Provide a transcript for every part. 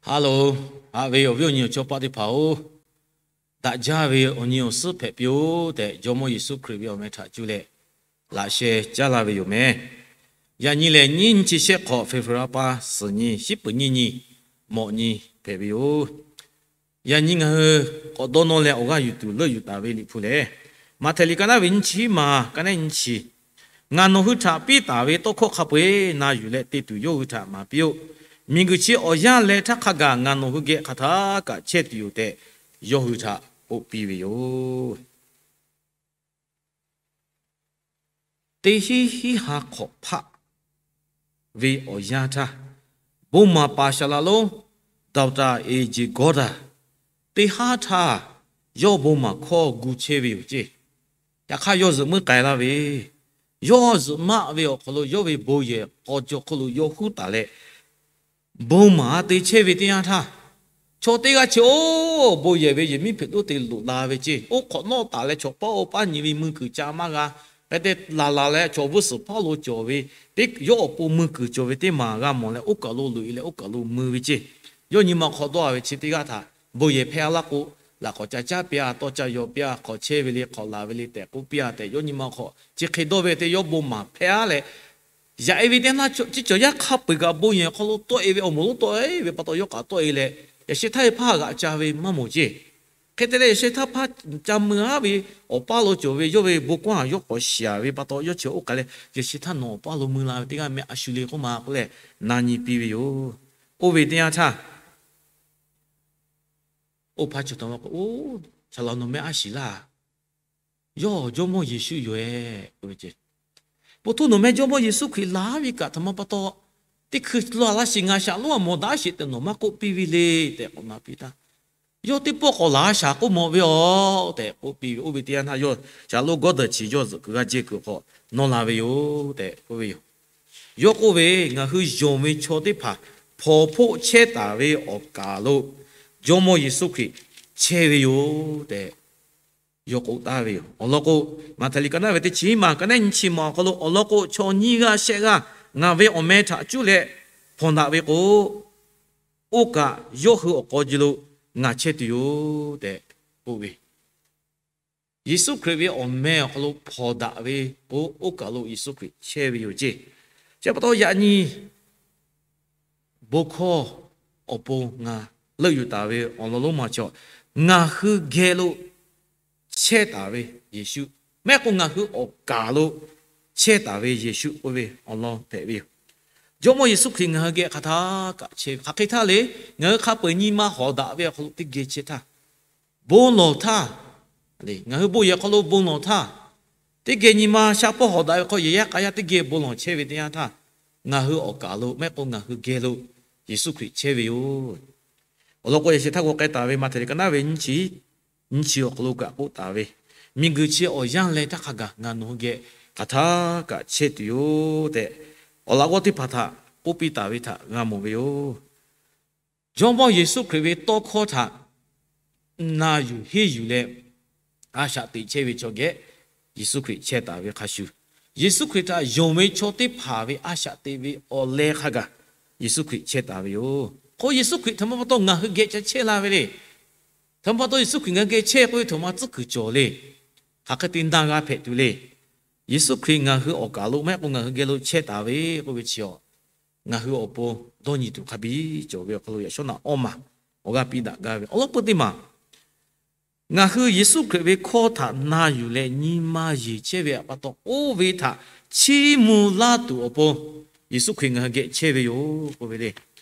Haˉ loˬ, haꞈ ve awˬ viˉ awˬ nyi awˬ chawˇ paˆ teˇ hpaˍ-oˬ, daꞈ jaˇ ve awˬ nyi awˬ suhˉ hpehꞈ piˇ-oˆ tehꞈ, Jawˇmawˇ Yeˍsuˆ Hkriꞈ ve awˬ meh htaꞈ cuˇ leh laꞈ sheh caˉ laˇ ve yoˬ meh. Yaꞈ nyi lehˬ, nyiˇ nyi chi shehˆ hk'awꞈ February pa suhˍ nyi, shiˉ peuˍ nyiˇ nyi, mawꞈ nyi hpehꞈ ve yoˬ. Yaꞈ nyi ngaˬ hui k'awꞈ dawˇ nawˇ leh awˬ g'aˇ yuˬ tuˬ leuˆ yuˬ taˍ ve Liꞈ hpu lehˬ, Maꞈhtehˍ liꞈ ka naˉ ve nyiˇ chi maˬ, ka naˉ nyiˇ chi, Ngaˬ nawˬ hui htaꞈ piˇ taˍ ve tawˇ hkawˇ hk'a peu-eˬ na yuˬ leh te tuˬ yawˇ hui htaꞈ maˍ piˇ-oˆ. Miˬguiˬ chi awˬ yanˇ leh htaˇ hk'a gaˬ ngaˬ nawˬ hui geh hk'aˬ htaˇ kaꞈ chehˇ tuˬ yoˬ tehꞈ, yawˇ hui htaꞈ k'oˆ piˇ ve yoˬ. Teˇ hinˉ hiˉ ha hk'awꞈ hpaˆ ve awˬ yanˇ htaˇ, bon maˍ paˍ Saˍlaꞈ lonˉ Doctor A J Gordon teˇ haˉ htaˇ, yawˇ bon maˍ hkawˇ gu chehˇ ve yoˬ ceˇ. Yaꞈ hk'aˇ, yawˇ zuhꞈ muiˉ k'ai laˇ ve, yawˇ zuhꞈ maˆ ve awˬ hk'aw lo yawˇ ve bon yehˬ k'aw jaw hk'oˆ lo yawˇ huˉ taˍ leh, bon maˍ te chehˇ ve teˇ yanˇ htaˇ, chaw teˇ g'aˇ chi oˇ bon yehˬ ve yehˬ miˉ hpeꞈ toˉ te loꞈ la ve ceˇ. Oˇ hk'awꞈ nawˉ taˍ leh chaw paˉ oˇ paˉ nyi ve mui kuiˬ ca maˇ g'a. Hk'e te laˬ laˬ leh chaw vuiˇ suhˍ hpawˇ lo cawˬ ve, teˇ yawˇ awˬ pon mui kuiˬ cawˬ ve teˇ maˬ g'a mawˬ leh, oˇ kaˬ lo loꞈ e leh oˇ kaˬ lo mui ve ceˇ. Yawˇ nyi ma hk'aw dawˇ ve chi teˇ g'aˇ htaꞈ bon yehˬ hpehˇ laˇ k'o, laꞈ k'awꞈ ca caˉ piˇ-a, tawˇ ca yaw piˇ-a, hk'awꞈ chehˇ ve le, hk'awꞈ laˬ ve le tehꞈ k'oˆ piˇ-a tehꞈ, yawˇ nyi ma hk'aw chi hk'e dawˇ ve te yawˇ bon maˍ hpehˇ-a leh, yaꞈ e ve teˇ naˇ chi cawˬ yaˇ hk'a peu-eˬ kaꞈ bon yehˬ hk'aw lo tawˆ e ve awˬ moˍ lonˉ tawˆ e ve pa taw yawˇ k'aꞈ tawˆ e leh, yaꞈ sheh htaˇ ve hpaˇ g'aꞈ ca ve maˇ mawˬ ceˇ. Hk'e te leh yaꞈ sheh htaˇ hpaˇ ca mui-a ve awˬ paˇ lo cawˬ ve yawˇ ve bon kawˇ haˍ yawˇ k'awꞈ shiˍ ve pa taw, yawˇ chi oˇ k'ai leh, yaꞈ sheh htaˇ nawˬ awˬ paˇ lo mui la ve teˇ g'aˇ meh a shu le k'oˆ ma k'oˆ leh na nyi piˇ ve yoˬ. Oˇ ve teˇ yanˇ htaˇ, oˇ hpaˇ chi taw maˇ k'o, Oˇ, Saˍlaꞈ nawˬ meh a shiˍ laˇ. Yawˇ Jawˇmawˇ Yeˍsuˆ yoˬ-e k'oˆ ve ceˇ. Pon htoˇ nawˬ meh Jawˇmawˇ Yeˍsuˆ Hkriꞈ laˬ ve kaꞈ htaꞈ ma pa taw, teˇ hkui la laˇ sheˍ, ngaˬ shaꞈ lonˉ a mawˬ daꞈ sheˍ tehꞈ nawˬ maˇ k'oˆ piˇ ve le tehꞈ k'awꞈ na piˇ htaˇ, yawˇ teˇ pawˆ k'awꞈ laˬ shaˍ k'oˆ mawˬ ve yoˬ tehꞈ k'oˆ piˇ ve. Oˇ ve teˇ yanˇ htaˇ yawˇ shaˍ lonˉ Gordon chi yawˇ zuhꞈ kuiˬ g'a jehˇ kuiˬ hk'aw nawˇ la ve yoˬ tehꞈ k'oˆ ve yoˬ. Yawˇ k'oˆ ve, Ngaˬ hui yonˍ ve chaw teˇ hpaˍ hpawnˬ hpoˆ chehˇ taˍ ve awˬ kaˬ lo Jawˇmawˇ Yeˍsuˆ Hkriꞈ chehˇ ve yoˬ tehꞈ yawˇ k'oˆ taˍ ve yoˬ. Awˬ lawn k'o, Maꞈhtehˍ liꞈ ka naˉ ve teˇ chi maˬ, ka naˉ nyiˇ chi maˬ awˬ hk'aw lo awˬ lawn k'o, Chaw nyiˇ g'aˇ shehˆ g'aˇ ngaˬ ve awˬ meh htaꞈ cuˇ leh hpawnˬ daꞈ ve k'o, oˇ kaꞈ yawˇ hui awˬ k'aw ji lo ngaˬ chehˇ tuˬ yoˬ tehꞈ k'oˆ ve. Yeˍsuˆ Hkriꞈ ve awˬ meh awˬ hk'aw lo hpawnˬ daꞈ ve k'o, oˇ kaˬ lo Yeˍsuˆ Hkriꞈ chehˇ ve yoˬ ceˇ. Chi pa taw yaꞈ nyi bon hkawˇ awˬ pon ngaˬ leuˆ yuˬ taˍ ve awˬ lawn lonˉ ma chaw, ngaˬ hui geh lo chehˇ taˍ ve Yeˍsuˆ, maˇ heˆ k'o ngaˬ hui awˬ kaˬ lo chehˇ taˍ ve Yeˍsuˆ k'oˆ ve awˬ lawn hpehꞈ ve yoˬ. Jawˇmawˇ Yeˍsuˆ Hkriꞈ ngaˬ hui geh hk'aˬ htaˇ kaꞈ chehˇ ve, hk'aˬ hk'e htaˇ le, ngaˬ hui hk'a peu-eˬ nyi ma hawˍ daꞈ ve awˬ hk'aw lo teˇ geh chehˇ htaˇ, bon lawˬ htaˇ, ngaˬ hui bon yehˬ hk'aw lo bon lawˬ htaˇ, teˇ geh nyi ma sha hpawˇ hawˍ daꞈ ve hk'aw yehˬ yaˇ k'a yaˇ teˇ geh bon lawˬ chehˇ ve teˇ yanˇ htaˇ, ngaˬ hui awˬ kaˬ lo maˇ heˆ k'o ngaˬ hui geh lo Yeˍsuˆ Hkriꞈ chehˇ ve yoˬ. Awˬ lawn k'o, yaꞈ sheh htaˇ k'o k'ai taˍ ve Maꞈhtehˍ liꞈ ka naˉ ve nyiˇ chi, nyiˇ chi awˬ hk'aw lo kaꞈ k'oˆ taˍ ve, Miˬguiˬ chi awˬ yanˇ leh htaˇ hk'a gaˬ ngaˬ nawˬ hui geh hk'aˬ htaˇ kaꞈ chehˇ tuˬ yoˬ tehꞈ, awˬ laꞈ g'awˇ teˇ hpaˍ htaꞈ k'oˆ piˇ taˍ ve htaꞈ g'a mawˬ ve yoˬ. Jawˇmawˇ Yeˍsuˆ Hkriꞈ ve tawˇ hkawˇ htaꞈ na yuˬ henˇ yuˬ leh, a shaꞈ teꞈ chehˇ ve chaw geh Yeˍsuˆ Hkriꞈ chehˇ taˍ ve hk'a shuˍ, Yeˍsuˆ Hkriꞈ htaꞈ yonˍ ve chaw teˇ hpaˍ ve a shaꞈ teꞈ ve awˬ leh hk'a gaˬ Yeˍsuˆ Hkriꞈ chehˇ taˍ ve yoˬ. K'o, Yeˍsuˆ Hkriꞈ htaꞈ ma pa taw ngaˬ hui geh ca chehˇ la ve le. Htaꞈ ma pa taw Yeˍsuˆ Hkriꞈ ngaˬ hui geh chehˇ k'oˆ ve htaꞈ ma tcuhˉ kuiˬ cawˬ le. Hk'aˬ hk'e te na g'a hpehꞈ tuˬ le. Yeˍsuˆ Hkriꞈ ngaˬ hui awˬ kaˬ lo maˇ heˆ k'o ngaˬ hui geh lo chehˇ taˍ ve k'oˆ ve chi, ngaˬ hui awˬ pon dawˇ nyi tuˬ hk'a biˇ cawˬ ve awˬ hk'aw lo yaꞈ shawˉ naꞈ awˇ maˬ awˬ g'aˇ piˇ daꞈ gaˇ ve awˬ lawn peu teˇ maˬ, ngaˬ hui Yeˍsuˆ Hkriꞈ ve hkawˇ htaꞈ na yuˬ leh nyi ma yeˬ chehˇ ve pa taw, oˇ ve htaꞈ chiˇ mvuh laˇ tuˬ awˬ pon Yeˍsuˆ Hkriꞈ ngaˬ hui geh chehˇ ve yoˬ k'oˆ ve le.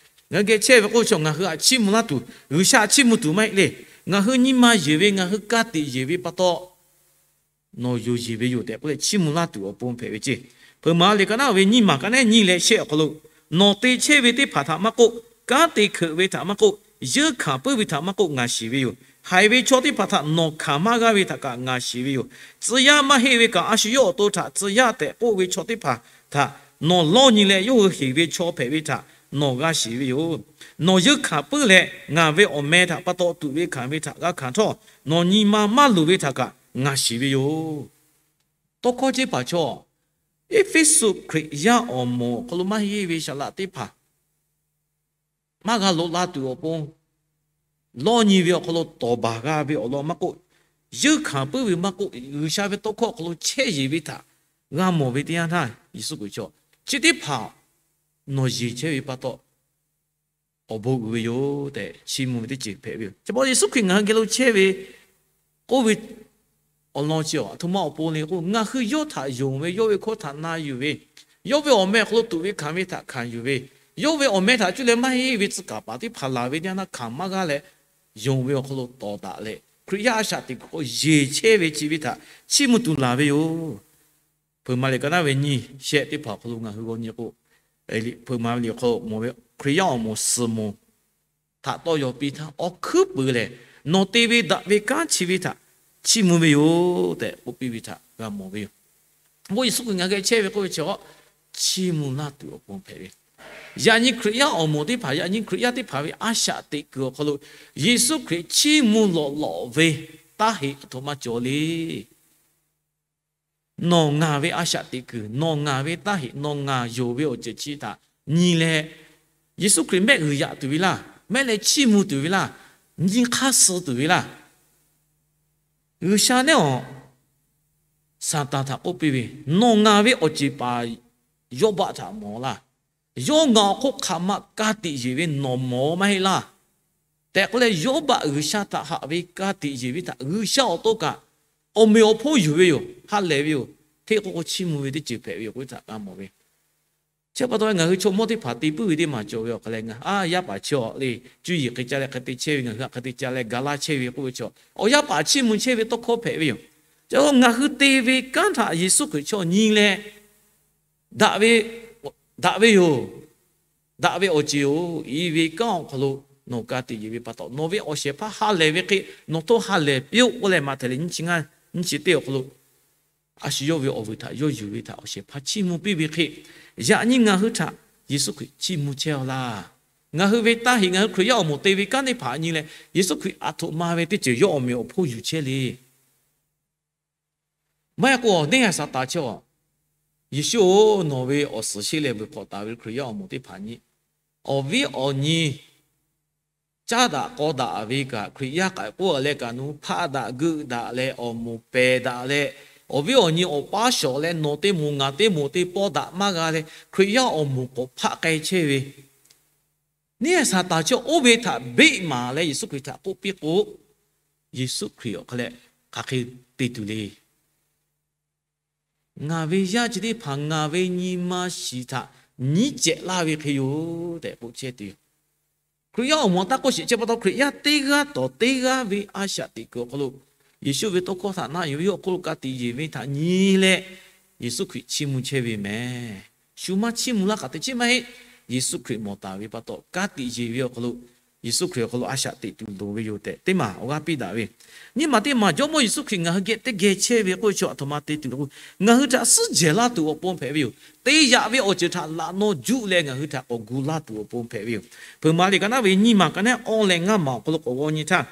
Ngaˬ hui geh chehˇ ve k'oˆ ve chi ngaˬ hui htaꞈ chiˇ mvuh laˇ tuˬ, G'uiˬsha htaꞈ chiˇ mvuh tuˬ maˇ heˆ le. Ngaˬ hui nyi ma yeˬ ve, ngaˬ hui ka tiꞈ yeˬ ve pa taw, nawˬ yonˍ yeˬ ve yoˬ tehꞈ k'oˆ leh chiˇ mvuh laˇ tuˬ awˬ pon hpehꞈ ve ceˇ. Hpeuꞈ maˍ liꞈ ka naˉ ve nyiˇ maˬ ka naˉ nyiˇ leh shehˆ awˬ hk'aw lo, Nawˬ te chehˇ ve teˇ hpaˍ htaꞈ maˇ k'oˆ, kanˉ te hkeuꞈ ve htaꞈ maˇ k'oˆ, yeunˇ hkanˍ puiˉ ve htaꞈ maˇ k'oˆ, ngaˬ shiˍ ve yoˬ. Haiˬ ve chaw teˇ hpaˍ htaꞈ nawˬ hkanˍ maˇ g'aˇ ve htaꞈ kaꞈ ngaˬ shiˍ ve yoˬ. Tcuh yaˇ maˇ heˆ ve kaꞈ, a shu yawˇ awˬ to htaꞈ tcuh yaˇ tehꞈ k'oˆ ve chaw teˇ hpaˍ htaꞈ nawˬ lawˇ nyi leh, yawˇ hui heˍ ve chaw hpehꞈ ve htaꞈ nawˬ g'a shiˍ ve yoˬ. Nawˬ yeunˇ hkanˍ puiˉ leh, ngaˬ ve awˬ meh htaꞈ pa taw tuꞈ ve hkanˍ ve htaꞈ g'a hkanˍ htawˇ, nawˬ nyi ma maˇ luˬ ve htaꞈ kaꞈ ngaˬ shiˍ ve yoˬ. Tawˇ hkawˇ ceˇ paˍ chaw, Eˇfeˇsuꞈ Hkriꞈ yaˇ awˬ moˍ awˬ hk'aw lo maˇ heˆ ve saˍ laꞈ teˇ hpaˍ maˇ g'a loꞈ la tuˬ awˬ pon, lawˇ nyi ve awˬ hk'aw lo tawˍ baˬ g'a ve awˬ lawn maˇ k'oˆ, yeunˇ hkanˍ puiˉ ve maˇ k'oˆ, G'uiˬsha ve tawˇ hkawˇ awˬ hk'aw lo chehˇ yeˬ ve htaꞈ g'a mawˬ ve teˇ yanˇ htaˇ, Yeˍsuˆ Hkriꞈ chaw chi teˇ hpaˍ nawˬ yeˬ chehˇ ve pa taw, awˬ bon uiˍ ve yoˬ tehꞈ chiˇ mvuh ve teˇ ceuˬ hpehꞈ ve yoˬ. Chi pa taw Yeˍsuˆ Hkriꞈ ngaˬ hui geh lo chehˇ ve k'oˆ ve awˬ lawn chi aˬ htoꞈ ma awˬ pon le k'o, ngaˬ hui yawˇ htaꞈ yonˍ ve, yawˇ ve hkawˇ htaꞈ na yuˬ ve, yawˇ ve awˬ meh awˬ hk'aw lo tuꞈ ve hkanˍ ve htaꞈ hkanˍ yuˬ ve, yawˇ ve awˬ meh htaꞈ cuˇ leh maˇ heˆ ve tcuh kaˍ paˍ teˇ hpaˍ laˬ ve teˇ yanˇ htaˇ hkanˍ maˇ g'aˇ leh, yonˍ ve awˬ hk'aw lo tawˍ daꞈ leh, Hkriꞈ yaˇ a shaꞈ teꞈ kuiˬ k'o yeˬ chehˇ ve chi ve htaꞈ chiˇ mvuh tuˬ laˬ ve yoˬ. Hpeuꞈ maˍ liꞈ ka naˉ ve nyiˇ shehˆ teˇ hpaˍ awˬ hk'aw lo ngaˬ hui g'aw nyi k'o, Hpeuꞈ maˍ ve liꞈ hk'aw mawˬ ve Hkriꞈ yaˇ awˬ moˍ suhˍ moˍ htaꞈ tawˇ yaw piˇ htaˇ, awˬ hkuiˉ puiˍ lehˬ, nawˬ te ve daꞈ ve kanˉ chi ve htaꞈ chiˇ mvuh ve yoˬ tehꞈ k'oˆ piˇ ve htaꞈ g'a mawˬ ve yoˬ. Bon Yeˍsuˆ Hkriꞈ ngaˬ hui geh chehˇ ve k'oˆ ve chi, chiˇ mvuh laˇ tuˬ awˬ pon hpehꞈ ve. Yaꞈ nyi Hkriꞈ yaˇ awˬ moˍ teˇ hpaˍ, yaꞈ nyi Hkriꞈ yaˇ teˇ hpaˍ ve a shaꞈ teꞈ kuiˬ awˬ hk'aw lo Yeˍsuˆ Hkriꞈ chiˇ mvuh lawꞈ lawꞈ ve taˇ heꞈ a htoꞈ ma cawˬ le. Nawˬ ngaˬ ve a shaꞈ teꞈ kuiˬ, nawˬ ngaˬ ve taˇ heꞈ, nawˬ ngaˬ yonˍ ve awˬ ceuˬ chi htaꞈ nyi leh, Yeˍsuˆ Hkriꞈ mehˆ g'uiˬ yaꞈ tuˬ ve laˇ, mehˆ leh chiˇ mvuh tuˬ ve laˇ, nyi hk'aˇ suh tuˬ ve laˇ. G'uiˬsha nehˉ awˬ Saˍtanˍ htaꞈ k'oˆ piˇ ve, nawˬ ngaˬ ve awˬ ceˬ paˍ Yawˇbaˆ htaꞈ mawˬ laˇ. Yawˇ ngaˬ awˬ hk'oˆ hk'aˬ ma ka tiꞈ yeˬ ve nawˬ mawˬ maˇ heˆ laˇ tehꞈ k'oˆ leh, Yawˇbaˆ G'uiˬsha htaꞈ haꞈ ve ka tiꞈ yeˬ ve htaꞈ G'uiˬsha awˬ to kaꞈ awˬ meꞈ awˬ hponˇ yuˬ ve yoˬ. Ha lehˬ ve yoˬ. Hteˇ k'o k'o chiˇ mvuh ve teˇ ceuˬ hpehꞈ ve yoˬ k'oˆ ve htaꞈ g'a mawˬ ve. Chi pa taw ngaˬ hui chaw mawˇ teˇ hpaˍ te puiˉ ve teˇ maˬ cawˬ ve awˬ hk'aˬ lehˬ, ngaˬ a yaˇ paˍ chi awˬ le cuˇ yiˍ hk'e ca leh hk'e te chehˇ ve, ngaˬ hui hk'e te ca leh ga laˇ chehˇ ve k'oˆ ve chaw, awˬ yaˇ paˍ chiˇ mvuh chehˇ ve tawˇ hkawˇ hpehꞈ ve yoˬ. Chi ngaˬ hui te ve kanˉ htaꞈ Yeˍsuˆ Hkriꞈ chaw nyi leh, daꞈ ve, daꞈ ve yoˬ. Daꞈ ve awˬ ceˬ-oˬ, i ve kanˉ awˬ hk'aw lo nawˬ ka tiꞈ yeˬ ve pa taw, nawˬ ve awˬ shehˍ hpaˇ ha lehˬ ve hk'e nawˬ htawˇ ha lehˬ piˇ-oˆ k'oˆ leh, Maꞈhtehˍ liꞈ nyiˇ chi ngaˇ, nyiˇ chi teˇ awˬ hk'aw lo, a shu yawˇ ve awˬ vuiˬ htaꞈ yawˇ yuˬ ve htaꞈ awˬ shehˍ hpaˇ chiˇ mvuh piˇ ve hk'e, yaꞈ nyi ngaˬ hui htaꞈ Yeˍsuˆ Hkriꞈ chiˇ mvuh chehˇ-aw laˇ. Ngaˬ hui ve taˇ heꞈ, ngaˬ hui Hkriꞈ yaˇ awˬ moˍ te ve kanˉ teˇ hpaˍ nyi leh, Yeˍsuˆ Hkriꞈ a htoꞈ ma ve teˇ ceuˬ yawˇ awˬ meꞈ awˬ hponˇ yuˬ chehˇ le. Maˇ heˆ k'o, neˇ haiˬ Saˍtanˍ chi, Yeˍsuˆ-oˬ, nawˬ ve awˬ suhˍ sheˆ leh vuiˬ hk'awꞈ taˍ ve Hkriꞈ yaˇ awˬ moˍ teˇ hpaˍ nyi, awˬ viˉ awˬ nyi caˉ daꞈ k'aw daꞈ ve kaꞈ, Hkriꞈ yaˇ k'ai k'oˆ leh kaꞈ, nawˬ hui hpaˆ daꞈ geuˆ daꞈ leh awˬ moˍ pehˬ daꞈ leh, awˬ viˉ awˬ nyi awˬ paˇ shawˍ leh nawˬ teˇ moˍ ngaˬ teˇ moˍ te pawˇ daꞈ maˇ g'a leh, Hkriꞈ yaˇ awˬ moˍ k'awꞈ hpaˆ k'ai chehˇ ve neˇ haiˬ Saˍtanˍ chi oˇ ve htaꞈ beˆ maˍ leh Yeˍsuˆ Hkriꞈ htaꞈ k'oˆ piˇ k'o, Yeˍsuˆ Hkriꞈ awˬ hk'aw leh hk'aˬ hk'e te tuˬ le. Ngaˬ ve yaˇ chi teˇ hpaˍ ngaˬ ve nyi ma shiˍ htaꞈ nyiˉ cehꞈ laˇ ve hk'e yoˬ tehꞈ k'oˆ chehˇ tuˬ yoˬ. Hkriꞈ yaˇ awˬ moˍ taˇ k'oˆ sheˍ, chi pa taw Hkriꞈ yaˇ teˇ g'aˇ tawˍ teˇ g'aˇ ve a shaꞈ teꞈ kuiˬ awˬ hk'aw lo Yeˍsuˆ ve tawˇ hkawˇ htaꞈ na yuˬ ve, yawˇ awˬ hk'oˆ lo ka tiꞈ yeˬ ve htaꞈ nyi leh, Yeˍsuˆ Hkriꞈ chiˇ mvuh chehˇ ve mehˍ. Shu maˇ chiˇ mvuh laˇ kaꞈ te chiˉ maˇ heˆ. Yeˍsuˆ Hkriꞈ mawˬ taˍ ve pa taw, ka tiꞈ yeˬ ve awˬ hk'aw lo Yeˍsuˆ Hkriꞈ awˬ hk'aw lo a shaꞈ teꞈ tuˬ loˍ ve yoˬ tehꞈ teˇ maˬ awˬ g'aˇ piˇ daꞈ ve. Nyiˇ maˬ teˇ maˬ Jawˇmawˇ Yeˍsuˆ Hkriꞈ ngaˬ hui geh teˇ geh chehˇ ve k'oˆ ve chaw a htoꞈ ma te tuˬ le k'o, ngaˬ hui htaꞈ suhˉ jehˬ laˇ tuˬ awˬ pon hpehꞈ ve yoˬ. Te yaꞈ ve awˬ ceuˬ htaꞈ laꞈ naw juˆ leh ngaˬ hui htaꞈ k'awꞈ gu laˇ tuˬ awˬ pon hpehꞈ ve yoˬ. Hpeuꞈ maˍ liꞈ ka naˉ ve nyiˇ maˬ ka naˉ awˇ leh ngaˇ maˬ awˬ hk'aw lo k'awꞈ g'aw nyi htaˇ,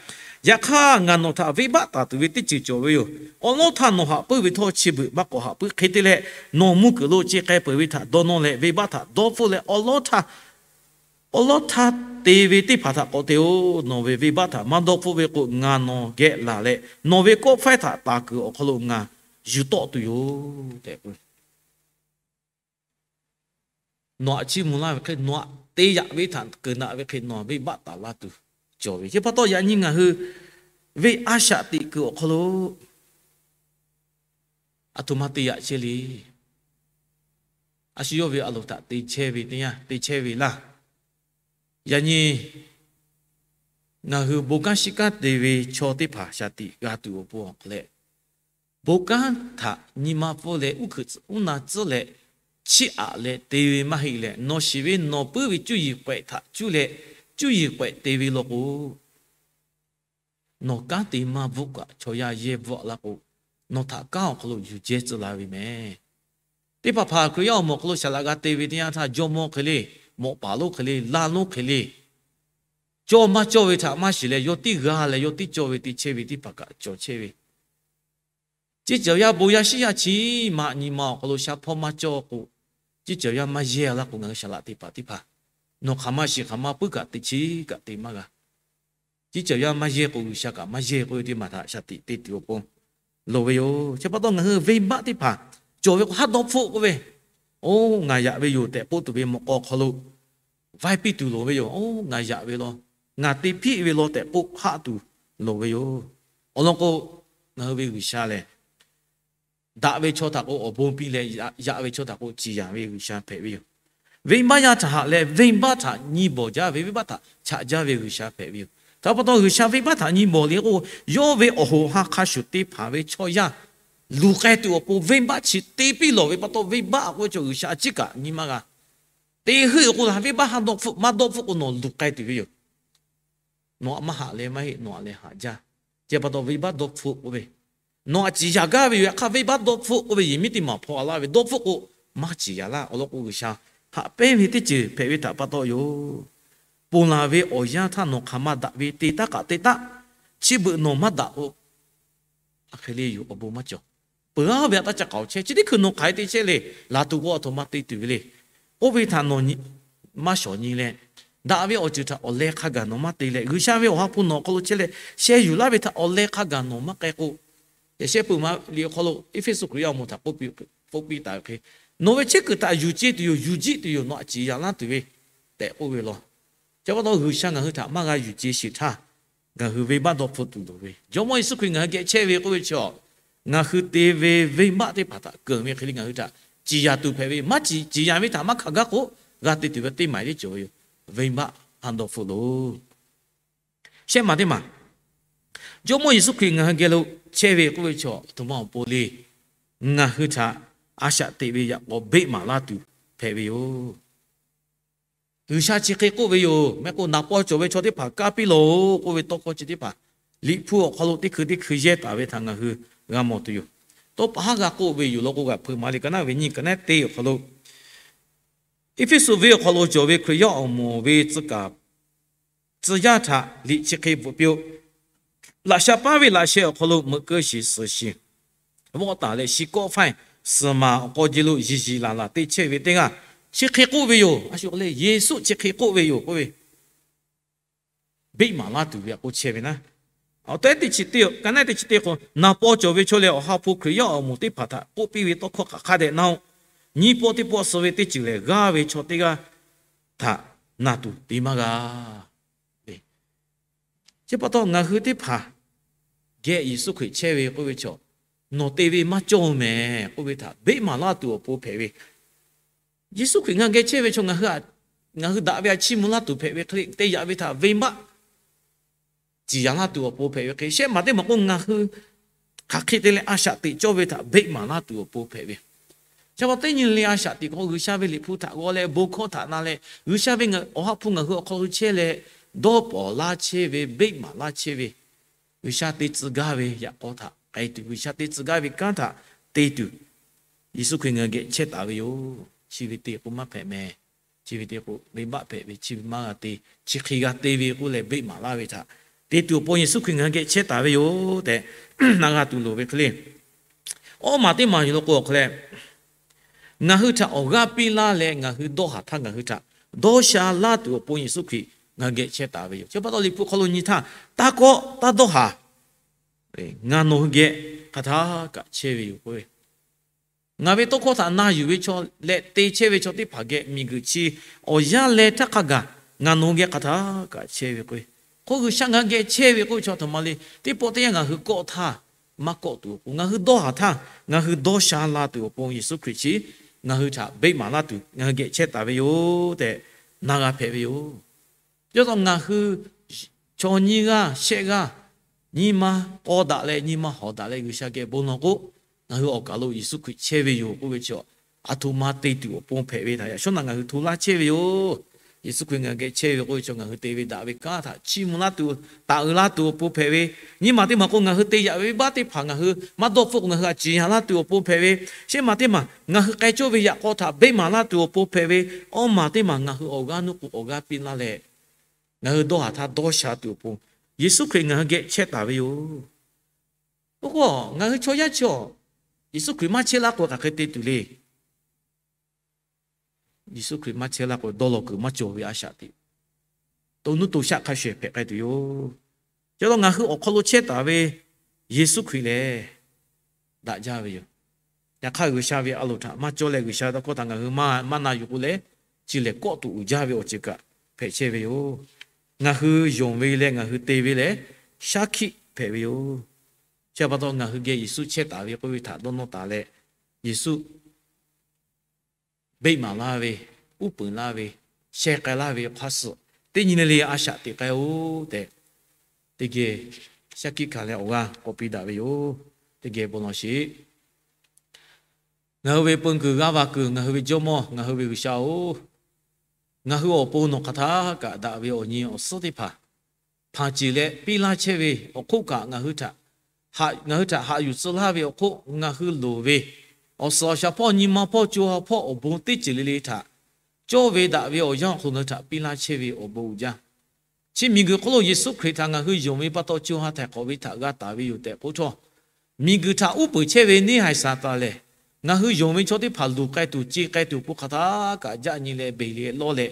yaꞈ hk'aˇ ngaˬ nawˬ htaꞈ venˇbaˆ taˍ tuˬ ve teˇ ceuˬ cawˬ ve yoˬ. Awˬ lawˉ htaˇ nawˬ haꞈ puiˉ ve htawˇ chi beuꞈ maˇ k'awꞈ haꞈ puiˉ. Hk'e te leh, nawˬ mvuhˇ kuiˬ lo ce k'ai peuˬ ve htaꞈ dawˇ nawˇ leh, venˇbaˆ htaꞈ dawˇ hpfuhˆ leh, awˬ lawˉ htaˇ, awˬ lawˉ htaˇ te ve teˇ hpaˍ htaꞈ k'awꞈ te-oˬ. Nawˬ ve venˇbaˆ htaꞈ maˇ dawˇ hpfuhˆ ve k'o, ngaˬ nawˬ geh laˬ leh, nawˬ ve kawˆ faiˉ htaꞈ taˍ kuiˬ awˬ hk'aw lo ngaˬ yuˬ tawˆ tuˬ yoˬ tehꞈ k'oˆ ve. Nawˬ haꞈ chiˇ mvuh laˇ ve hk'e, nawˬ haꞈ te yaꞈ ve htaꞈ kuiˬ naꞈ ve hk'e nawˬ venˇbaˆ taˍ laˇ tuˬ cawˬ ve. Chi pa taw yaꞈ nyi ngaˬ hui ve a shaꞈ teꞈ kuiˬ awˬ hk'aw lo a htoꞈ ma te yaꞈ chehˇ le. A shu yawˇ ve a loˍ htaꞈ te chehˇ ve teˇ yanˇ te chehˇ ve laˇ. Yaꞈ nyi ngaˬ hui bon kanˉ shiˉ kanˉ te ve chaw teˇ hpaˍ shaˍ tiꞈ g'a tuˬ awˬ pon awˬ hk'aw leh, bon kanˉ htaꞈ nyi ma pfuhˇ leh uˉ hkuiꞈ uˉ na tcuhˉ leh chiˇ aꞈ leh te ve maˇ heˆ leh, nawˬ shiˍ ve nawˬ puiˉ ve cuˇ yiˍ pawehꞈ htaꞈ cuˇ leh, cuˇ yiˍ pawehꞈ te ve law k'o, nawˬ kanˉ te maˇ bvuhˆ kaꞈ chaw yaˇ yehˇ bvuhˆ laˇ k'o, nawˬ htaꞈ kanˉ awˬ hk'aw lo yuˬ jehˇ tcuh la ve mehˍ. Teˇ hpaˍ hpaˍ Hkriꞈ yaˇ awˬ moˍ awˬ hk'aw lo shaˍ laꞈ g'a te ve teˇ yanˇ htaˇ, jawˇmawˇ hk'e le, mawꞈ paˍ lonˉ hk'e le, laˇ lonˉ hk'e le, cawˇ maˇ cawˇ ve htaꞈ maˇ shiˍ leh, yawˇ tiˉ g'a leh yawˇ tiˉ cawˇ ve te chehˇ ve teˇ hpaˍ kaꞈ cawˬ chehˇ ve. Ceˇ cawˬ yaˇ bon yaˇ shiˉ yaˇ chi maꞈ nyi ma awˬ hk'aw lo sha hpawˇ maˇ cawˇ k'o, ceˇ cawˬ yaˇ maˇ yehˇ laˇ k'o, ngaˬ hui shaˍ laꞈ teˇ hpaˍ teˇ hpaˍ Nawˬ hk'aˬ ma shiˍ hk'aˬ ma puiˉ kaꞈ te chiˉ kaꞈ te maˇ g'a. Chi cawˬ yaˇ maˇ yehˇ k'o, G'uiˬsha kaꞈ maˇ yehˇ k'oˆ ve teˇ maˬ htaꞈ shaˍ tiꞈ te tuˬ awˬ pon loˍ ve yoˬ. Chi pa taw ngaˬ hui venˇbaˆ teˇ hpaˍ cawˬ ve k'o, haˉ dawˇ hpfuhˆ k'oˆ ve, Oˇ, ngaˬ yaꞈ ve yoˬ tehꞈ k'oˆ tuˬ ve mawꞈ k'aw hk'aw lo vaiˇ piˇ tuˬ loˍ ve yoˬ. Oˇ, ngaˬ yaꞈ ve law, ngaˬ te hpiˆ ve law tehꞈ k'oˆ haˆ tuˬ loˍ ve yoˬ. Awˬ lawn k'o, ngaˬ hui ve G'uiˬsha lehˬ, daꞈ ve chaw htaꞈ k'o awˬ bon piˇ leh, yaꞈ ve chaw htaꞈ k'o ciˍ yanˍ ve G'uiˬsha hpehꞈ ve yoˬ. Venˇbaˆ yaˇ htaꞈ haꞈ leh, venˇbaˆ htaꞈ nyi bawˬ jaˇ ve, venˇbaˆ htaꞈ chaꞈ jaˇ ve G'uiˬsha hpehꞈ ve yoˬ. Htaꞈ pa taw G'uiˬsha venˇbaˆ htaꞈ nyi bawˬ le k'o, yawˇ ve awˬ hoꞈ ha hk'a shuˍ te hpanˍ ve chaw yaˇ luˬ k'ai tuˬ awˬ pon venˇbaˆ chi te piˇ lawˬ ve pa taw, venˇbaˆ k'oˆ ve chaw G'uiˬsha a ciˉ kaꞈ nyi maˇ g'a. Te heuˆ k'o la, venˇbaˆ haˉ dawˇ hpfuhˆ, maˇ dawˇ hpfuhˆ k'o nawˬ luˬ k'ai tuˬ ve yoˬ. Nawˬ htaꞈ maˇ haꞈ leh maˇ heˆ, nawˬ htaꞈ leh haꞈ jaˇ. Chi pa taw venˇbaˆ dawˇ hpfuhˆ k'oˆ ve, nawˬ htaꞈ ciˍ yanˍ gaˇ ve yoˬ. Yaꞈ hk'aˇ venˇbaˆ dawˇ hpfuhˆ k'oˆ ve, yehˬ miˉ teˇ maˬ hpaw a laˇ ve, dawˇ hpfuhˆ k'o maˇ ciˍ yanˍ laˇ. Awˬ lawn k'o, G'uiˬsha haꞈ pehnˇ ve teˇ ceuˬ hpehꞈ ve htaꞈ pa taw yoˬ. Ponˬ laˬ ve awˬ yanˇ htaˇ nawˬ hk'aˬ ma daꞈ ve te taˉ kaꞈ te taˉ, chi beuꞈ nawˬ maˇ daꞈ k'o, a hk'e le yoˬ, awˬ bon maˇ cawˬ. Peuˬ aˇ ve a taˇ ca k'aoˍ chehˇ, chi teˇ hkui nawˬ hk'aˬ hk'e te chehˇ le, laˬ tuˬ k'o aˬ htoꞈ ma te tuˬ ve le, k'oˆ ve htaꞈ nawˬ maˇ shawˍ nyi leh, daꞈ ve awˬ ceuˬ htaꞈ awˬ leh hk'a gaˬ nawˬ maˇ te leh, G'uiˬsha ve awˬ ha hpu nawˬ awˬ hk'aw lo chehˇ leh sheh yuˬ laˇ ve htaꞈ awˬ leh hk'a gaˬ nawˬ maˇ k'ai k'o, yaꞈ shehˆ peuˬ ma liꞈ awˬ hk'aw lo Eˇfeˇsuꞈ Hkriꞈ yaˇ awˬ moˍ htaꞈ k'oˆ piˇ taˍ ve hk'e, nawˬ ve chehˇ kuiˬ htaꞈ yuˬ ce tuˬ yoˬ, yuˬ jiˆ tuˬ yoˬ, nawˬ htaꞈ ciˍ yanˍ laˇ tuˬ ve tehꞈ k'oˆ ve law. Chi pa taw G'uiˬsha ngaˬ hui htaꞈ maˇ g'a yuˬ ce sheˍ htaˇ, ngaˬ hui venˇbaˆ dawˇ hpfuhˆ tuˬ loˍ ve, Jawˇmawˇ Yeˍsuˆ Hkriꞈ ngaˬ hui geh chehˇ ve k'oˆ ve chaw, ngaˬ hui te ve venˇbaˆ teˇ hpaˍ htaꞈ keunˍ ve hk'e le ngaˬ hui htaꞈ ciˍ yanˍ tuˬ hpehꞈ ve, maˇ ciˍ, ciˍ yanˍ ve htaꞈ maˇ hkanˍ gaˇ k'o, g'a te tuˬ ve teˇ maˬ teˇ cawˬ ve yoˬ. Venˇbaˆ haˉ dawˇ hpfuhˆ loˬ. Shehˆ maˬ teˇ maˬ, Jawˇmawˇ Yeˍsuˆ Hkriꞈ ngaˬ hui geh lo chehˇ ve k'oˆ ve chaw, aˬ htoꞈ ma awˬ pon le, ngaˬ hui htaꞈ a shaꞈ teꞈ ve yaꞈ k'aw beˆ maˍ laˇ tuˬ hpehꞈ ve yoˬ. G'uiˬsha chi hk'e k'oˆ ve yoˬ. Mehˆ k'o, naˍ paw cawˬ ve chaw teˇ hpaˍ kaˇ piˇ lawˬ-oˬ k'oˆ ve tawˇ hkawˇ chi teˇ hpaˍ Liꞈ hpu awˬ hk'aw lo teˇ hkui teˇ hkui yehˇ taˍ ve htaꞈ ngaˬ hui g'a mawˬ tuˬ yoˬ. Tawˇ pa haˉ g'a k'oˆ ve yoˬ law k'o, g'a hpeuꞈ maˍ le. Ka naˉ ve nyi, ka naˉ teˇ awˬ hk'aw lo, Eˇfeˇsuꞈ venˇ awˬ hk'aw lo cawˬ ve Hkriꞈ yaˇ awˬ moˍ ve tcuh kaˍ tcuh yaˇ htaꞈ liꞈ chi hk'e bvuhꞈ piˇ-oˆ. Laꞈ sha paˉ ve laꞈ sheh awˬ hk'aw lo meuꞈ keu shiˍ suhˍ shiˍ vawˆ taˍ leh, shi kawˆ faiˇ suhˍ maˍ awˬ k'aw je lo yiˍ yiˍ laˬ laˬ te chehˇ ve teˇ g'aˇ chi hk'e k'oˆ ve yoˬ. A shu k'o le, Yeˍsuˆ chi hk'e k'oˆ ve yoˬ k'oˆ ve, beˆ maˍ laˇ tuˬ ve htaꞈ k'oˆ chehˇ ve naˉ. Awˬ tehˉ teˇ chi teˇ, ka naˉ teˇ chi teˇ k'o, naˍ paw cawˬ ve chaw lehˬ, awˬ ha hpu Hkriꞈ yaˇ awˬ moˍ teˇ hpaˍ htaꞈ k'oˆ piˇ ve tawˇ hkawˇ hk'aˬ hk'a dehꞈ na-oˆ. Nyiˇ pawˆ teˇ pawˆ suh ve teˇ ceuˬ lehˬ, g'aˇ ve chaw teˇ g'aˇ htaꞈ na tuˬ te maˇ g'a. Chi pa taw ngaˬ hui teˇ hpaˍ geh Yeˍsuˆ Hkriꞈ chehˇ ve k'oˆ ve chaw, nawˬ te ve maˇ cawˇ mehˍ k'oˆ ve htaꞈ beˆ maˍ laˇ tuˬ awˬ pon hpehꞈ ve. Yeˍsuˆ Hkriꞈ ngaˬ geh chehˇ ve chaw, ngaˬ hui daꞈ ve a chiˇ mvuh laˇ tuˬ hpehꞈ ve hk'e le, te yaꞈ ve htaꞈ venˇbaˆ ciˍ yanˍ laˇ tuˬ awˬ pon hpehꞈ ve hk'e, shehˆ maˬ teˇ maˬ k'o, ngaˬ hui hk'aˬ hk'e te leh a shaꞈ teꞈ cawˇ ve htaꞈ beˆ maˍ laˇ tuˬ awˬ pon hpehꞈ ve. Chi pa teˇ nyi le a shaꞈ teꞈ k'o, G'uiˬsha ve Liꞈ hpu htaꞈ g'aw leh bon hkawˇ htaꞈ na leh, G'uiˬsha ve awˬ ha hpu ngaˬ hui awˬ hk'aw lo chehˇ leh, dawˇ pawnˍ laˇ chehˇ ve, beˆ maˍ laˇ chehˇ ve, G'uiˬsha te tcuh gaˇ ve yaꞈ k'aw htaꞈ k'ai tuˬ, G'uiˬsha te tcuh gaˇ ve kanˉ htaꞈ te tuˬ, Yeˍsuˆ Hkriꞈ ngaˬ hui geh chehˇ taˍ ve yoˬ. Chi ve te k'o maˇ hpehꞈ mehˍ. Chi ve te k'o venˇbaˆ hpehꞈ ve, chi ve maˇ g'a te. Chi hk'e g'a te ve k'oˆ leh beˆ maˍ laˇ ve htaꞈ te tuˬ awˬ pon Yeˍsuˆ Hkriꞈ ngaˬ hui geh chehˇ taˍ ve yoˬ tehꞈ na g'a tuˬ loˍ ve hk'e le. Awˇ maˬ teˇ maˬ yoˬ law k'o, awˬ hk'e leh ngaˬ hui htaꞈ awˬ g'aˇ piˇ laˇ leh, ngaˬ hui dawˇ haˍ htaˇ ngaˬ hui htaꞈ dawˇ sha laˇ tuˬ awˬ pon Yeˍsuˆ Hkriꞈ ngaˬ hui geh chehˇ taˍ ve yoˬ. Chi pa taw Liꞈ hpu hk'aw lo nyi htaˇ, taˇ kawˆ taˇ dawˇ haˍ, ngaˬ nawˬ hui geh hk'aˬ htaˇ kaꞈ chehˇ ve yoˬ k'oˆ ve, ngaˬ ve tawˇ hkawˇ htaꞈ na yuˬ ve chaw leh te chehˇ ve chaw teˇ hpaˍ geh miˬguiˬ chi awˬ yanˇ leh htaˇ hk'a gaˬ ngaˬ nawˬ hui geh hk'aˬ htaˇ kaꞈ chehˇ ve k'oˆ ve, hk'o G'uiˬsha ngaˬ hui geh chehˇ ve k'oˆ ve chaw aˬ htoꞈ ma le. Teˇ pawˆ teˇ yanˇ ngaˬ hui kawˆ htaˇ maˇ kawˆ tuˬ awˬ pon, ngaˬ hui dawˇ haˍ htaˇ ngaˬ hui dawˇ sha la tuˬ awˬ pon Yeˍsuˆ Hkriꞈ chi ngaˬ hui htaꞈ beˆ maˍ laˇ tuˬ ngaˬ hui geh chehˇ taˍ ve yoˬ tehꞈ na g'a hpehꞈ ve yoˬ. Yawˇ taw ngaˬ hui chaw nyiˇ g'aˇ shehˆ g'aˇ nyi ma k'aw daꞈ leh nyi ma hawˍ daꞈ leh G'uiˬsha geh bon lawˬ k'o, ngaˬ hui awˬ kaˬ lo Yeˍsuˆ Hkriꞈ chehˇ ve yoˬ k'oˆ ve chi, aˬ htoꞈ ma te tuˬ awˬ pon hpehꞈ ve htaꞈ yaꞈ shawˉ naꞈ ngaˬ hui hto laˇ chehˇ ve yoˬ. Yeˍsuˆ Hkriꞈ ngaˬ hui geh chehˇ ve k'oˆ ve chi ngaˬ hui te ve daꞈ ve kanˉ htaꞈ chiˇ mvuh laˇ tuˬ, taˍ uiˍ laˇ tuˬ awˬ pon hpehꞈ ve. Nyiˇ maˬ teˇ maˬ k'o, ngaˬ hui te yaꞈ ve venˇbaˆ teˇ hpaˍ ngaˬ hui maˇ dawˇ hpfuhˆ k'o, ngaˬ hui htaꞈ ciˍ yanˍ laˇ tuˬ awˬ pon hpehꞈ ve. Shehˆ maˬ teˇ maˬ ngaˬ hui k'ai cawˇ ve yaꞈ k'aw htaꞈ beˆ maˍ laˇ tuˬ awˬ pon hpehꞈ ve. Awˇ maˬ teˇ maˬ ngaˬ hui awˬ g'aˇ nuˇ k'o awˬ g'aˇ piˇ laˇ leh, ngaˬ hui dawˇ haˍ htaˇ dawˇ sha tuˬ awˬ pon Yeˍsuˆ Hkriꞈ ngaˬ hui geh chehˇ taˍ ve yoˬ. Oˇ k'o, ngaˬ hui chaw yaˇ chi awˬ, Yeˍsuˆ Hkriꞈ maˇ chehˇ laˇ k'o hk'aˬ hk'e te tuˬ le. Yeˍsuˆ Hkriꞈ maˇ chehˇ laˇ k'o, dawˇ law kuiˬ maˇ cawˬ ve a shaꞈ teꞈ to nuˇ to shaˆ hk'a shuˍ hpehꞈ k'ai tuˬ yoˬ. Chi pa taw ngaˬ hui awˬ hk'aw lo chehˇ taˍ ve Yeˍsuˆ Hkriꞈ lehˬ, daꞈ jaˇ ve yoˬ. Yaꞈ hk'aˇ, G'uiˬsha ve a loˍ htaꞈ maˇ cawˇ leh, G'uiˬsha tawˇ hkawˇ htaꞈ ngaˬ hui maˇ na yuˬ k'o leh, chi lehˬ kawˆ tuˬ uiˍ jaˇ ve awˬ ceuˬ kaꞈ hpehꞈ chehˇ ve yoˬ. Ngaˬ hui yonˍ ve leh ngaˬ hui te ve lehˬ, shaˉ hkiˆ hpehꞈ ve yoˬ. Chi pa taw ngaˬ hui geh Yeˍsuˆ chehˇ taˍ ve k'oˆ ve htaꞈ dawˇ nawˇ taˍ leh, Yeˍsuˆ beˆ maˍ laˇ ve, uˉ peunˍ laˇ ve, sheh k'ai laˇ ve hk'a suhˍ, teˇ nyi le le a shaꞈ teꞈ k'ai-oˬ tehꞈ, teˇ geh shaˉ hkiˆ hkanˍ leh awˬ g'aˇ k'awꞈ piˇ daꞈ ve yoˬ. Teˇ geh bon lawˬ sheˍ. Ngaˬ hui ve peu kuiˬ g'aˇ va kuiˬ, ngaˬ hui ve Jawˇmawˇ, ngaˬ hui ve G'uiˬsha-oˬ, ngaˬ hui awˬ pon nawˬ hk'aˬ htaˇ kaꞈ daꞈ ve awˬ nyi awˬ suhˉ teˇ hpaˍ hpanˍ ceˬ leh piˇ laˇ chehˇ ve awˬ hk'oˆ kaꞈ, ngaˬ hui htaꞈ, ngaˬ hui htaꞈ haꞈ yuˬ tcuh laˇ ve awˬ hk'oˆ, ngaˬ hui loˍ ve awˬ suhˍ awˬ shaˍ hpawˇ nyi ma hpawˇ co ha hpawˇ awˬ bon teˇ ceuˬ le le htaꞈ cawˇ ve daꞈ ve awˬ yanˇ awˬ hk'aw lo ngaˬ hui htaꞈ piˇ laˇ chehˇ ve awˬ bon uiˍ jaˇ. Chi miˬguiˬ hk'oˆ lo Yeˍsuˆ Hkriꞈ htaꞈ ngaˬ hui yonˍ ve pa taw, co ha htaiˍ hk'awꞈ ve htaꞈ g'a taˍ ve yoˬ tehꞈ k'oˆ htawˇ, miˬguiˬ htaꞈ uˉ peunˍ chehˇ ve neˇ haiˬ Saˍtanˍ lehˬ, ngaˬ hui yonˍ ve chaw teˇ hpaˍ luˬ k'ai tuˬ, ce k'ai tuˬ, hpu hk'aˬ htaˇ kaꞈ jaˆ nyi leh beˬ leh lawˇ leh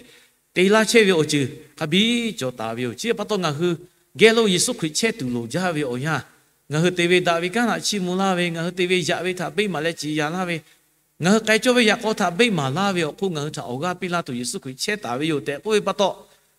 te laˇ chehˇ ve awˬ ceuˬ hk'a biˇ cawˬ taˍ ve yoˬ. Chi pa taw ngaˬ hui geh lo Yeˍsuˆ Hkriꞈ chehˇ tuˬ loˍ jaˇ ve awˬ yanˇ, ngaˬ hui te ve daꞈ ve kanˉ htaꞈ chiˇ mvuh laˇ ve, ngaˬ hui te ve yaꞈ ve htaꞈ beˆ maˍ leh ciˍ yanˍ laˇ ve, ngaˬ hui k'ai cawˇ ve yaꞈ k'aw htaꞈ beˆ maˍ laˇ ve awˬ hk'oˆ, ngaˬ hui htaꞈ awˬ g'aˇ piˇ laˇ tuˬ Yeˍsuˆ Hkriꞈ chehˇ taˍ ve yoˬ tehꞈ k'oˆ ve pa taw,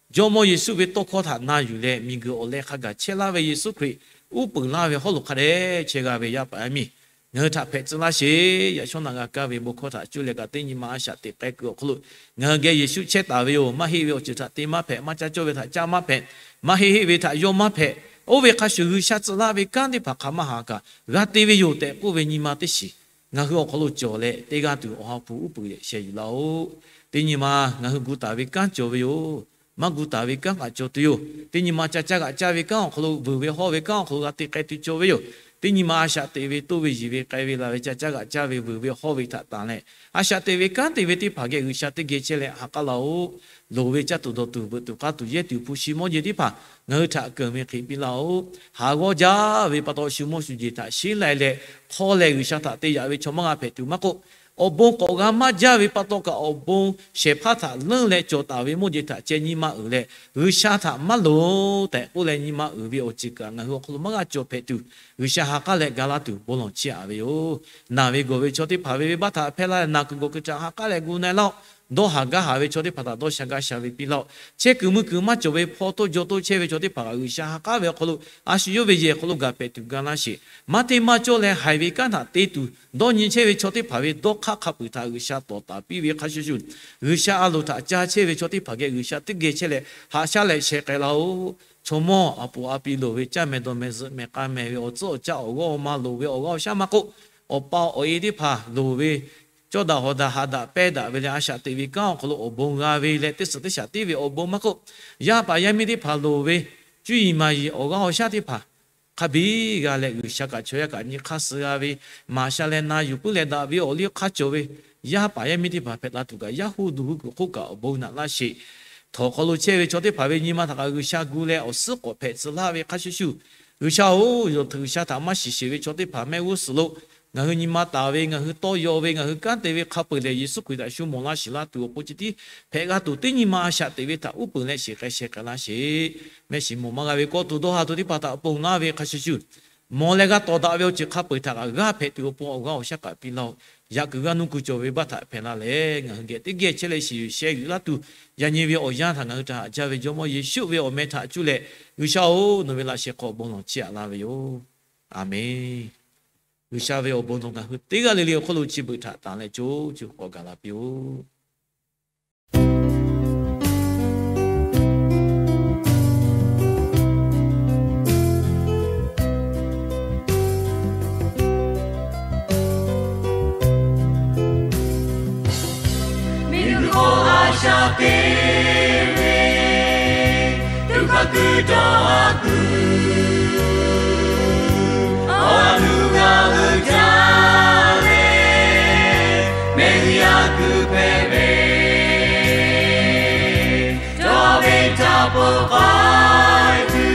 Jawˇmawˇ Yeˍsuˆ ve tawˇ hkawˇ htaꞈ na yuˬ leh, miˬguiˬ awˬ leh hk'a gaˬ chehˇ laˇ ve Yeˍsuˆ Hkriꞈ uˉ peunˍ laˇ ve hawˉ lo hk'a dehꞈ chehˇ g'a ve yaˇ paˍ yaˇ miˇ, ngaˬ hui htaꞈ hpehꞈ tcuh laˇ sheˍ. Yaꞈ shawˉ naꞈ g'a kaˇ ve bon hkawˇ htaꞈ cuˇ leh kaꞈ teˇ nyi ma a shaꞈ teꞈ k'ai kuiˬ awˬ hk'aw lo, ngaˬ hui geh Yeˍsuˆ chehˇ taˍ ve yoˬ. Maˇ heˆ ve awˬ ceuˬ htaꞈ te maˇ hpehꞈ, maˇ caˇ cawˇ ve htaꞈ caˇ maˇ hpehꞈ, maˇ heˆ heˆ ve htaꞈ yawˇ maˇ hpehꞈ. Oˇ ve hk'a shuˍ, G'uiˬsha tcuh laˇ ve kanˉ teˇ hpaˍ hk'aˬ maˇ haˍ kaꞈ g'a te ve yoˬ tehꞈ k'oˆ ve nyi ma teˇ shiˍ ngaˬ hui awˬ hk'aw lo cawˬ leh, teˇ g'aˇ tuˬ awˬ ha hpu uˉ peunˍ leh sheh yuˬ laˇ-oˆ. Teˇ nyi ma ngaˬ hui gu taˍ ve kanˉ cawˬ ve yoˬ. Maˇ gu taˍ ve kanˉ kaꞈ cawˬ tuˬ yoˬ. Teˇ nyi ma ca caˇ g'aꞈ caˇ ve kanˉ awˬ hk'aw lo, vuiˬ ve hawˇ ve kanˉ awˬ hk'aw lo g'a te k'ai tuˬ cawˬ ve yoˬ. Teˇ nyi ma a shaꞈ teꞈ ve, toˇ ve yiˬ ve, k'ai ve laˬ ve, ca caˇ g'aꞈ caˇ ve, vuiˬ ve hawˇ ve htaꞈ tanˬ leh, a shaꞈ teꞈ ve kanˉ te ve teˇ hpaˍ geh G'uiˬsha teˇ geh chehˇ leh ha k'aˉ laˇ-oˆ. Loˍ ve caˇ tuˬ dawˬ tuˬ, veuꞈ tuˬ k'aˇ tuˬ, yehˇ tuˬ hpu shi mawˇ jeˬ teˇ hpaˍ ngaˬ hui htaꞈ keunˍ ve hk'e piˇ laˇ-oˆ. Haˍ g'awˇ jaˇ ve pa taw, shu mawˇ shu jeˬ htaꞈ sheˉ lai leh, hk'awˇ leh G'uiˬsha htaꞈ te yaꞈ ve chaw maˇ g'a hpehꞈ tuˬ maˇ k'oˆ, awˬ bon k'awꞈ g'a maˇ jaˇ ve pa taw kaꞈ, awˬ bon shehˍ hpaˇ htaꞈ leuˉ leh cawˬ taˍ ve mawˇ jeˬ htaꞈ ceh nyi ma uiˍ leh, G'uiˬsha htaꞈ maˇ loˍ tehꞈ k'oˆ leh nyi ma uiˍ ve awˬ ceuˬ kaꞈ ngaˬ hui awˬ hk'aw lo maˇ g'a cawˬ hpehꞈ tuˬ, G'uiˬsha ha k'aˉ leh ga laˇ tuˬ bon lawˬ chiˇ aꞈ ve yoˬ. Naˬ ve gawˬ ve chaw teˇ hpaˍ ve venˇbaˆ htaꞈ hpehˇ laˇ leh, naˬ kuiˬ gawˬ kuiˬ htaꞈ ha k'aˉ leh gu na-e laˇ-oˆ. Dawˇ haˍ gaˇ haˍ ve chaw teˇ hpaˍ htaꞈ dawˇ sha gaˇ sha ve piˇ laˇ-oˆ. Chehˇ kuiˬ mui kuiˬ maˇ cawˬ ve hpawˇ toˇ jaw toˇ chehˇ ve chaw teˇ hpaˍ kaꞈ G'uiˬsha ha k'aˉ ve awˬ hk'aw lo, a shu yawˇ ve yehˬ hk'aw lo gaˬ hpehꞈ tuˬ ga laˇ sheˍ. Maˇ te maˇ cawˇ leh haiˬ ve kanˉ htaꞈ te tuˬ dawˇ nyi chehˇ ve chaw teˇ hpaˍ ve dawˇ hk'aˇ hk'a peuˬ htaꞈ G'uiˬsha tawˍ taˍ piˇ ve hk'a shuˍ shuˍ, G'uiˬsha a loˍ htaꞈ ca chehˇ ve chaw teˇ hpaˍ geh G'uiˬsha teˇ geh chehˇ leh haꞈ shaˉ leh sheh k'ai laˇ-oˆ. Chaw mawˇ aˬ poˍ a pi loˍ ve caˇ mehˍ dawˬ mehˍ zuhꞈ mehˍ k'a mehˍ ve awˬ tcuhˉ awˬ caˇ awˬ g'awˇ awˬ ma loˍ ve awˬ g'aˇ awˬ shaˉ maˇ k'oˆ, awˬ pa awˬ e teˇ hpaˍ loˍ ve cawˇ daꞈ hawˍ daꞈ haꞈ daꞈ pehˇ daꞈ ve leh, a shaꞈ teꞈ ve kanˉ awˬ hk'aw lo awˬ bon g'a ve leh, teˇ suhˍ teˇ shaꞈ tiˉ ve awˬ bon maˇ k'oˆ, yaˇ paˍ yaˇ miˇ teˇ hpaˍ loˍ ve cuˇ yiˍ maˍ yiˍ awˬ g'aˇ awˬ shaˉ teˇ hpaˍ hk'a biˇ g'a leh, G'uiˬsha kaꞈ chaw yaˇ kaꞈ nyi hk'aˇ suh g'a ve, maˍ sha leh na yuˬ puiˉ leh daꞈ ve awˬ liˇ hk'aˇ cawˬ ve yaˇ paˍ yaˇ miˇ teˇ hpaˍ hpehꞈ la tuˬ kaꞈ, yaˇ hu duˬ hu kuiˬ hk'oˆ kaꞈ awˬ bon naꞈ laˇ sheˍ. Htawnˍ hk'aw lo chehˇ ve chaw teˇ hpaˍ ve nyi ma htaꞈ kaꞈ G'uiˬsha gu leh awˬ suhˉ k'awꞈ hpehꞈ tcuh laˇ ve hk'a shuˍ shuˍ, G'uiˬsha-oˬ, yawˬ htaiˍ G'uiˬsha htaꞈ maˇ shiˍ sheˍ ve chaw teˇ hpaˍ mehˆ g'uˇ suhˍ lo ngaˬ hui nyi ma taˍ ve, ngaˬ hui tawˇ yaw ve, ngaˬ hui kanˉ te ve hk'a peuˬ lehˬ, Yeˍsuˆ Hkriꞈ htaꞈ shu mawˬ laˇ shiˍ laˇ tuˬ awˬ pon chi tiˉ hpehꞈ g'a tuˬ, teˇ nyi ma a shaꞈ teꞈ ve htaꞈ uˉ peunˍ leh shiˍ k'ai sheh k'ai laˇ sheˍ. Mehˆ shiˍ mawˬ maˇ g'a ve kawˇ tuˬ dawˇ ha tuˬ teˇ hpaˍ htaꞈ ponˬ laˇ ve hk'a shuˍ shuˍ, mawˬ leh g'a tawˍ daꞈ ve awˬ ceuˬ hk'a peuˬ htaꞈ kaꞈ g'aˇ hpehꞈ tuˬ awˬ pon awˬ g'aˇ awˬ shaˉ kaꞈ piˇ laˇ-oˆ. Yaꞈ kuiˬ g'aˇ nuˇ kuiˬ cawˬ ve baˆ htaꞈ hpehꞈ la leh, ngaˬ hui geh teˇ geh chehˇ leh shiˍ yuˬ sheh yuˬ laˇ tuˬ, yaꞈ nyi ve awˬ yanˇ htaꞈ ngaˬ hui htaꞈ haꞈ jaˇ ve Jawˇmawˇ Yeˍsuˆ ve awˬ meh htaꞈ cuˇ leh, G'uiˬsha-oˬ, nawˬ ve laꞈ sheh hk'aw bon lawˬ chiˇ aꞈ laˇ ve yoˬ. Aˬmenˍ. G'uiˬsha ve awˬ bon nawˬ ngaˬ hui teˇ g'aˇ le le awˬ hk'aw lo chi beuꞈ htaꞈ tanˬ leh co co k'awꞈ gaˬ la piˇ-oˆ. Miˬguiˬ hk'oˆ a shaꞈ teꞈ ve, tuꞈ hk'a kuiˬ dawˇ a kuiˬ, awˬ ha nuˇ g'a veuꞈ jaˇ leh, mehˆ g'uˇ yaˇ kuiˬ hpehꞈ ve, dawˇ ve htaꞈ poˬ k'ai tuˬ,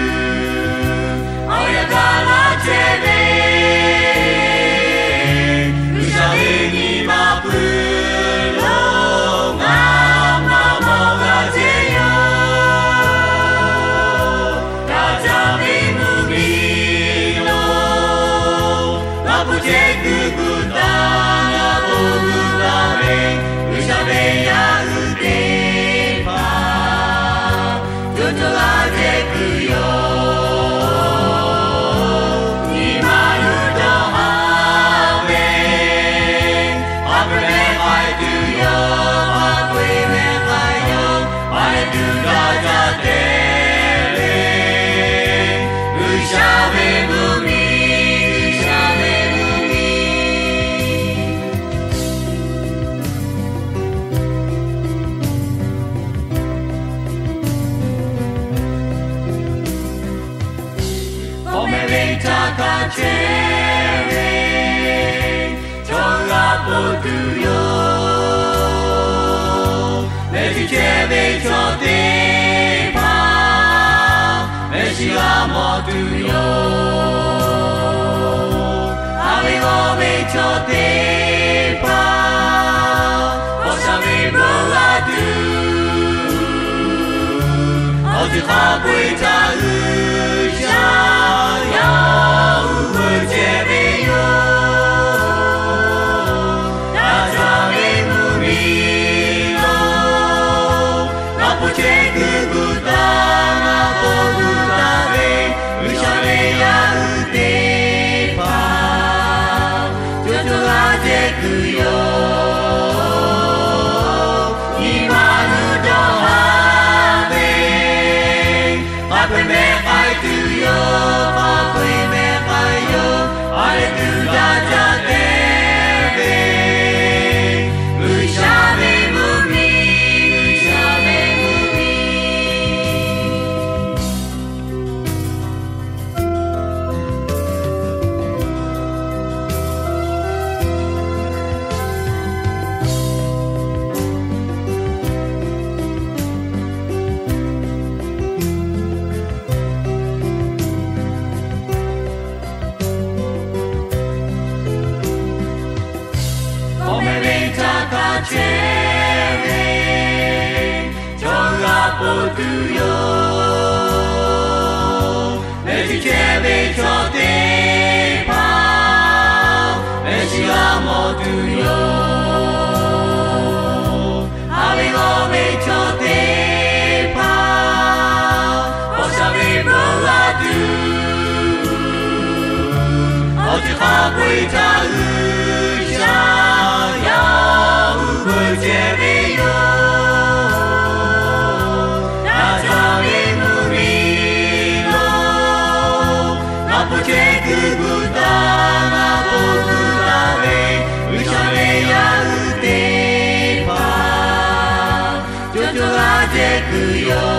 awˬ yanˇ gaˬ la chehˇ ve, G'uiˬsha ve nyi ma pui lo ngaˬ chehˇ ve, chaw g'a po tuˬ yoˬ. Mehˆ shiˍ chehˇ ve chaw teˇ hpaˍ, mehˆ shiˍ g'a mawˬ tuˬ yoˬ. Haˍ ve g'awˇ ve chaw teˇ hpaˍ, k'awꞈ sha ve bon g'a tuˬ, awˬ ceuˬ hk'a peu-eˬ htaꞈ G'uiˬsha yaˇ uˉ peunˍ chehˇ ve yoˬ. Yaꞈ ca ve mvuhˇ miˬ lo, g'a po chehˇ kuiˬ gu taˍ, g'a po gu taˍ ve G'uiˬsha ve yaˇ uˉ teˇ hpaˍ, co co g'a jehˬ kuiˬ yoˬ. Nyi ma nuˇ dawˇ haˍ ve, k'a peu-eˬ mehˆ k'ai tuˬ yoˬ. K'a peu-eˬ mehˆ k'ai yoˬ. A lehˬ tuˬ jaˇ jaˇ te ve, G'uiˬsha ve mvuhˇ miˬ, G'uiˬsha ve mvuhˇ miˬ. K'awꞈ mehˍ ve htaꞈ kaꞈ chehˇ ve, chaw g'a po tuˬ yoˬ. Mehˆ shiˍ chehˇ ve chaw teˇ hpaˍ, mehˆ shiˍ g'a mawˬ tuˬ yoˬ. Haˍ ve g'awˇ ve chaw teˇ hpaˍ, k'awꞈ sha ve bon g'a tuˬ, awˬ ceuˬ hk'a peu-eˬ htaꞈ G'uiˬsha yaˇ uˉ peunˍ chehˇ ve yoˬ. Yaꞈ ca ve mvuhˇ miˬ lo, g'a po chehˇ kuiˬ gu taˍ, g'a po gu taˍ ve G'uiˬsha ve yaˇ uˉ teˇ hpaˍ, co co g'a jehˬ kuiˬ yoˬ.